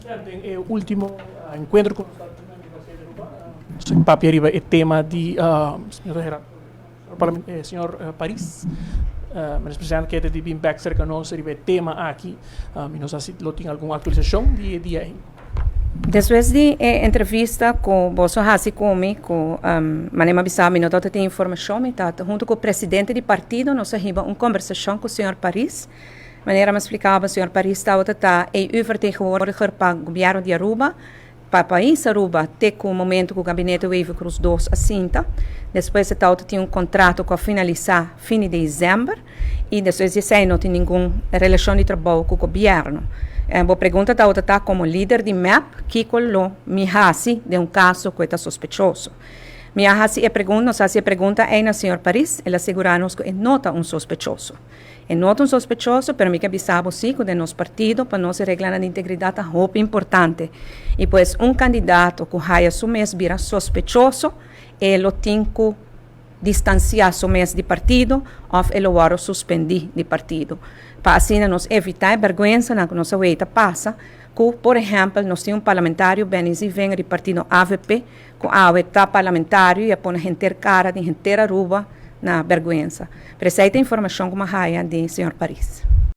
Den e ultimo encuentro cu nos tabatin na Universidad di Aruba, nos a papia riba e tema di señor Paris. Minister Presidente kere di bin bek cerca nos riba e tema aki y nos a si lo tin algun actualisacion di e dia ey. Despues di e entrevista cu boso haci cu mi, cu manera mi a bisa mi no tabata tin informacion, mi ta hunto cu presidente di partido nos a hiba un conversacion cu señor Paris. Manera mi a splicaba, señor Paris tabata ta EU vertegenwoordiger pa gobierno di Aruba, pa pais Aruba te cu momento cu gabinete Wever-Croes dos a sinta. Despues e tabata tin un contrato cu a finalisa fin di december y despues di esey no tin ningun relacion di trabou cu gobierno. Bo pregunta tabata ta como lider di mep kico lo mi haci den un caso cu e ta sospechoso. Mi a haci e pregunta, nos a haci e pregunta ey na señor Paris, el a segura nos cu e no ta un sospechoso. E no ta un sospechoso, pero mi ke bisa bo si ku den nos partido pa nos e reglanan di integridat ta hopi importante. I pues un kandidato ku haya su mes bira sospechoso, e lo tin ku distansiá su mes di partido òf e lo wòrdu suspendí di partido. Pa asina nos evitá e bèrgwensanan ku nos a wei ta pasa ku, por ehèmpel, nos tin un parlamentario, Benny Zievinger di partido avp, Cu awe ta parlamentario y a pone henter cara di henter Aruba na berguensa. Pero esey ta informacion cu mi a haya di señor Paris.